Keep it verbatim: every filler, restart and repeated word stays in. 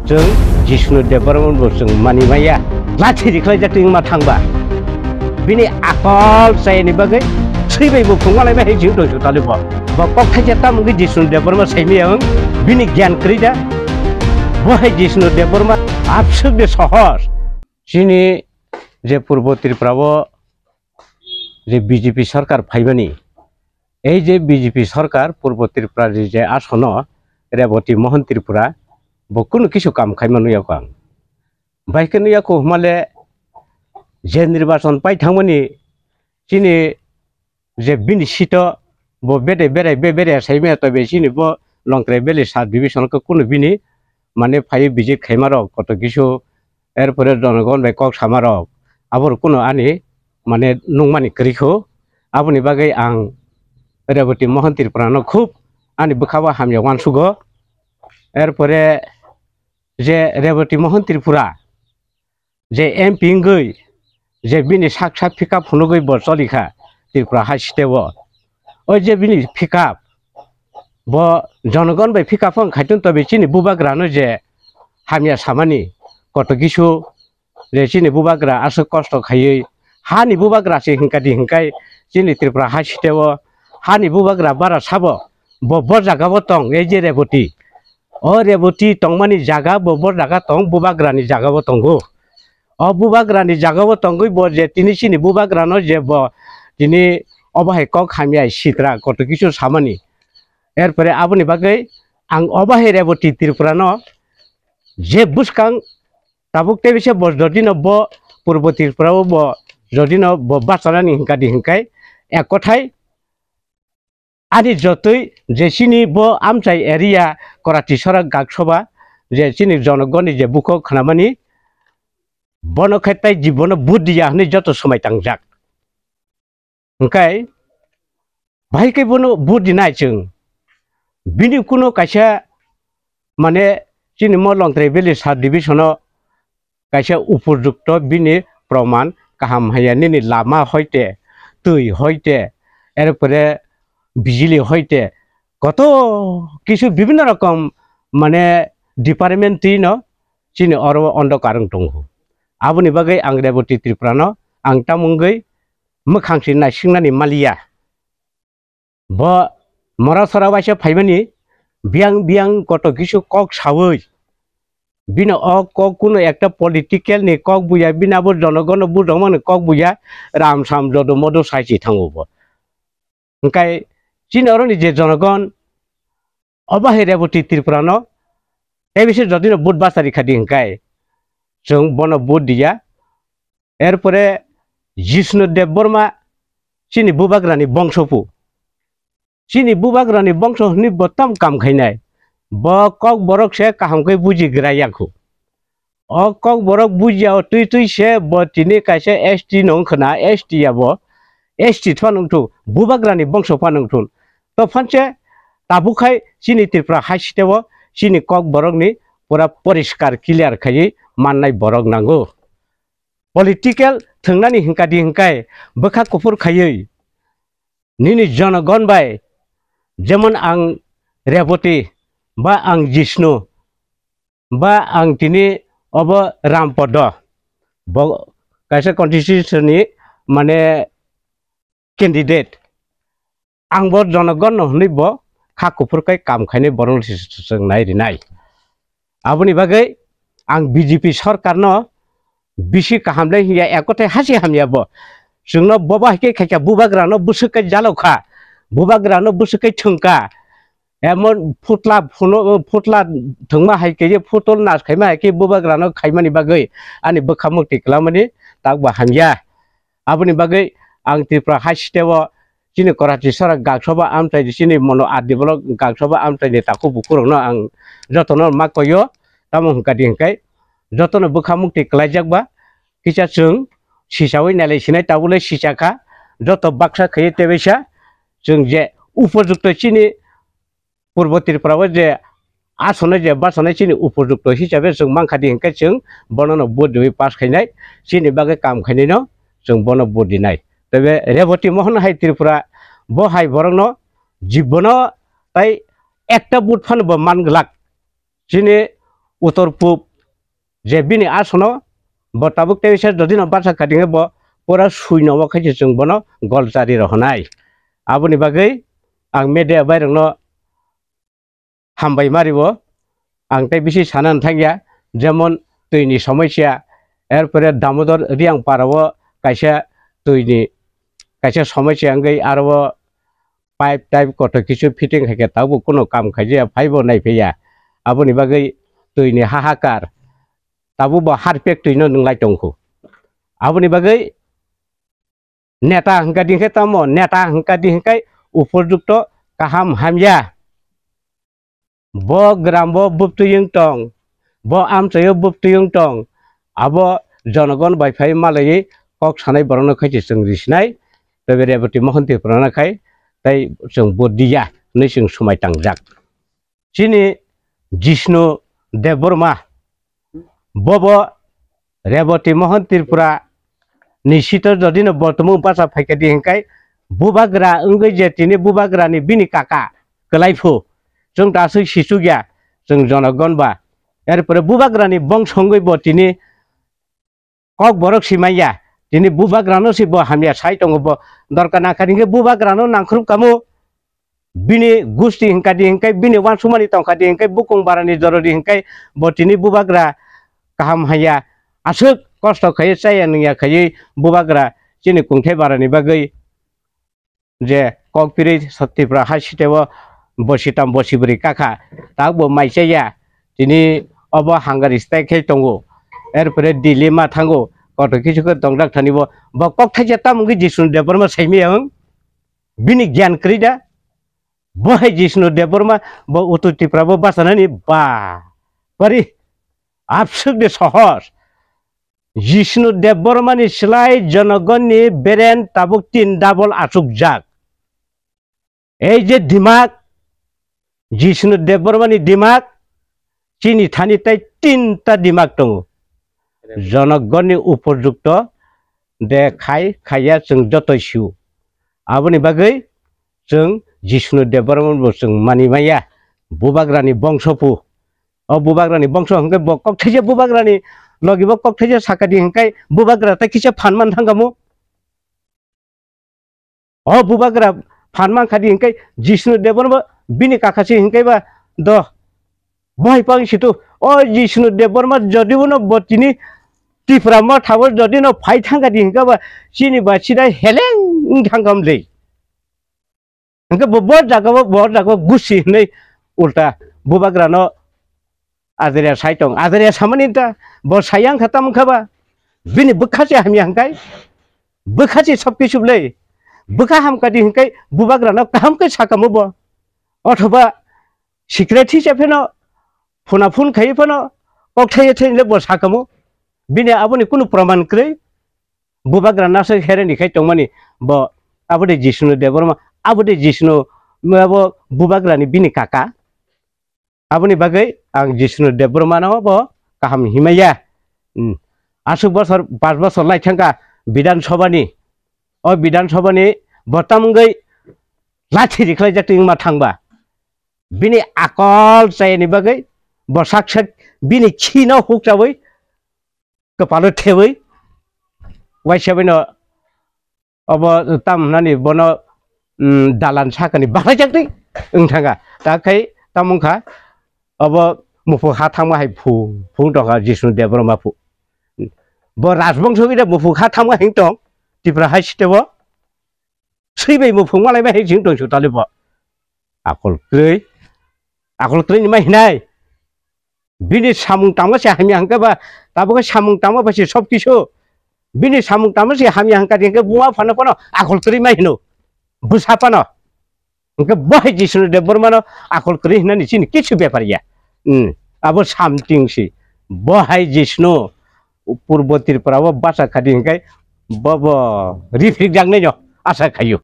Chwng Jishnu Debbarma bo chwng mani maya. Lathi rikhlai jak twi ma thangba. Bini akol chayani bagwi thwibai bo phungma lai bai chwng tong tali bo. Bo kok thaisa tam wngwi Jishnu Debbarma saimaya wng. Bini gyan kwrwi da. Bo hai Jishnu Debbarma absuk de sohor. Chini je Purbo Tripura o je B J P sarkar phaimani, ei je B J P sarkar Purbo Tripura ni je asono Reboti Mohan Tripura, bo kunu kisu kam khaima nuyakho ang. Bai khe nuyakho hwnmale je nirbachon pai thangmani chini je bini sito bo bede berai be berai saimaya tobe chini bo Longtrai Valley sub division khe kunu bini mane phai visit khaimarok koto kisu, erpore jonogon bai kok samarok, aboro kunu ani mane nungmani kwrwikho. Aboni bagwi ang Reboti Mohan Tripura no khub ani bwkhao hamya uansugo. Erpore je Reboti Mohan Tripura je M P wngwi je bini sak sak pickup phunugwi bo cholikha Tripura hai state o. O je bini pickup, bo jonogon bai pickup wng khaitun tobe chini bubagrano je hamya samani koto kisu je chini bubagra aswk kosto khaiwi hani bubagra se hinkadi hinkai chini Tripura hai state o hani bubagra bara sabo bo, bo jaga bo tong ei je Reboti. O Reboti tongmani jaga bo, bo jaga tong, bubagrani jaga bo tongo. O bubagrani jaga bo tongwi bo je tini chini bubagrano je bo tini obo hai kok hamya sitra koto kisu samani. Erpore aboni bagwi ang obo hai Reboti Tripura no je bwskang tabuk tebisa bo jodi no bo Purbo Tripura o bo jodi no bo bachanani hinkadi hinkai ek kothai ani jotoi je chini bo amchai area Korati Sorak Gaksoba je chini jonogoni je bukhuk khnamani, bono khe tai jibono vote diya hwnwi joto swmai tangjak. Hwnkhe bahai khe bono vote dinai chwng. Bini kuno kaisa mane chini mo Longtrai Valley sub division o kaisa upojukto bini proman kaham haya nini lama hoite, twi hoite, erpore bijili hoite, koto kisu bibinno rokom mane department twi no chini oro ondo karwng tongo. Aboni bagwi ang Reboti Tripura no ang tamungwi mwkhang si naisingnani maliya. Bo mora sora waisa phaimani biyang biyang koto kisu kok sawi. Bino o kok kuno ekta political ni kok buya, bini abo jonogono bujokmani kok buya, ram sam jodo modo saisi thango bo. Hwnkhe chini oroni je jonogon obo hai Reboti Tripura no tebise jodino vote bachari khadi hwnkhe chwng bono vote diya. Erpore Jishnu Debbarma chini bubagrani bongsopu. Chini bubagrani bongso hwnwi bo tam kam khainai. Bo kok borok se kaham khe buji gra yakhu. O kok borok bujiya o twi twi se bo tini kaisa S T no wngkhwna, S T ya bo, S T phano wngthun, bubagrani bongso phano wngthun. To phanse tabuk khai chini Tripura hai siteo chini kok borokni pura poriskar clear khaiwi mannai borok nango. Political thwngnani hwnkadi hwnkhe bwkha kuphur khaiwi nini jonogon bai, jemon ang Reboti, ba ang Jishnu, ba ang tini obo Rampodo, bo kaisa constituency ni mane candidate. Ang bo jonogon no hwnwi bo kha kuphur kai kam khainai borok no se chwng nai rinai. Aboni bagwi ang B J P sarkar no bisi kaham le hiya, ekothai hasi hamya bo. Chwngno bobo hai khe khaikha bubagra no bwswk kai jalokha, bubagra no bwswk kai thwngkha. Emon phutla phuno, phutla thwngma hai khe, phutol nas khaima hai khe bubagra no khaimani bagwi ani bwkha mukti kwlamani tak bo hamya. Aboni bagwi ang Tripura hai siteo chini Karachi sora gaksoba amchai di, chini mono adi bolok gaksoba amchai di takhuk bukhurokno ang jotono ma koyo, tamo hwnkha di hwnkhe jotono bwkha mukti kwlaijak ba kisa chwng sisawi nailai sinai tabule sisakha joto baksa khaiwi tebaisa chwng je upojukto chini Purbo Tripura o je asonai je basanai chini upojukto hisabe chwng mankha di hwnkhe chwng bono no vote riwi pass khainai, chini bagwi kam khainai no chwng bono vote rinai. Tebe Reboti Mohon hai Tripura bo hai borok no jibono tai ekta vote phano bo man glak. Chini utor pub je bini asono bo tabuk tei se jodi no basa kha dingkhe bo pura sui no khai se chwng bono gol chari rohonai. Aboni bagwi ang media bai rokno hambai mari o. Ang tei bisi sana thangya, jemon twi ni somosya, er pore Damodor Riang para o kaisa twi ni kaisa somosya wngwi aro o pipe type kotor kisu fitting hai khe tabuk kuno kam khaijaya, phaibo naiphaiya. Aboni bagwi twi ni hahakar, tabuk bo harpek twi no nwnglai tongkhu. Aboni bagwi neta hwnkha di hwnkhe tamo, neta hwnkha di hwnkhe upojukto kaham hamya. Bo gram bo bubtwi wng tong, bo amchai o bubtwi wng tong, abo jonogon bai phai malaiwi kok sanai borokno khai se chwng risinai, tei Reboti Mohon Tripura no khai tei chwng bo diya hwnwi chwng swmai tangjak. Chini Jishnu Debbarma, bobo Reboti Mohon Tripura ni sito jodi no bortomo basa phaikha di hwnkhe bubagra wngwi je tini bubagra ni bini kaka kwlai phu, chwng ta aswk sichukya, chwng jonogon ba. Er pore bubagra ni bongso wngwi bo tini kok borok si manya, tini bubagrano si bo hamya sai tongo, bo dorkar nangkha hwnkhe bubagrano nangkhrup kamo, bini gusti hwnkha di hwnkhe, bini wansukmani tongkha di hwnkhe, bukung barani jorodi hwnkhe bo tini bubagra kaham haya, aswk kosto khaiwi chaya nungya khaiwi bubagra chini kungthai barani bagwi je kok pirwi Tripura hai siteo bosi tam bosi bwrwi kakha, tabuk bo mai chaya, tini obo hunger strike khai tongo, er pore Delhi ma thango, kotor kisu khe tongjak thani bo, bo kok thaisa tamo wngwi Jishnu Debbarma saimaya wng, bini gyan kwrwi da, bo hai Jishnu Debbarma bo Uttor Tripura bo bachanani ba, pari, abswk de sohos. Jishnu Debbarmani slai jonogonni beren tabuk tin double achukjak. Ei je dimak, Jishnu Debbarmani dimak, chini thani tai tinta dimak tongo. Jonogonni upojukto de khai khaiya chwng jotoi sio. Aboni bagwi chwng Jishnu Debbarmano bo chwng mani maya, bubagrani bongso phu. O bubagrani bongso hwnkhe bo kok thaisa bubagrani logi bo kok thaisa sakha di hwnkhe bubagra tai kisa phan man thangkha mo. O bubagra phan man kha di hwnkhe Jishnu Debbarma bini kaka se hwnkhe ba do bohai pang situ. O Jishnu Debbarma jodi uno bo tini Tipra Motha o jodi no phai thangkha di hwnkhe ba chini ba sida heleng wng thangkha mlei. Hwnkhe bo, bo jaga o, bo jaga o gusi hinwi ulta bubagrano ajria sai tong. Ajria samani ta bo sai yang kha tamo kha ba? Bini bwkha se hamya hwnkhe, bwkha se sob kisu le. Bwkha hamkha di hwnkhe bubagrano kaham khe sakamo bo. Othoba secretary se pheno phuna phun khai phano kok thai thai le bo sakamo. Bini aboni kunu proman kwrwi. Bubagra naswk hereni khai tongmani bo, abo de Jishnu Debbarma, abo de Jishnu, abo bubagrani bini kaka. Aboni bagwi ang Jishnu Debbarmano bo kaham himaya. Hmm. Aswk bosor, pash bosor lai thangkha Bidhan Sabhani. O Bidhan Sabhani botam wngwi lathi rikhlai jak twi wngma thangba. Bini akol chayani bagwi bo sak sak bini khino hukchawi kwpalo thebwi waisa bino obo tam hwnani bono, mm, dalan sakani baklaijakdi wng thangkha. Ta khai tamo wngkha obo muphuk ha thangma hai phu, phung tongkha Jishnu Debbarma phu. Bo rajbongso gida muphuk ha thangma hing tong Tripura hai sitebo. Swi bai muphuk malai bai hai jing tong su tali bo. Akol kwrwi, akol kwrwi ni ma hinai. Bini samung tangma se hamya hwnkhe ba, tabuk khe samung tangma ba se sob kisu. Bini samung tangma se hamya hwnkha di hwnkhe buma phano phano akol kwrwi ma hino. Bwsa phano. Hwnkhe bo hai Jishnu Debbarmano akol kwrwi hinani chini kisu bepar ya. Hmm. Abo something si. Bo hai Jishnu Purbo Tripura o basa khadi hwnkhe bo bo rifrik jaknai no asa khayu.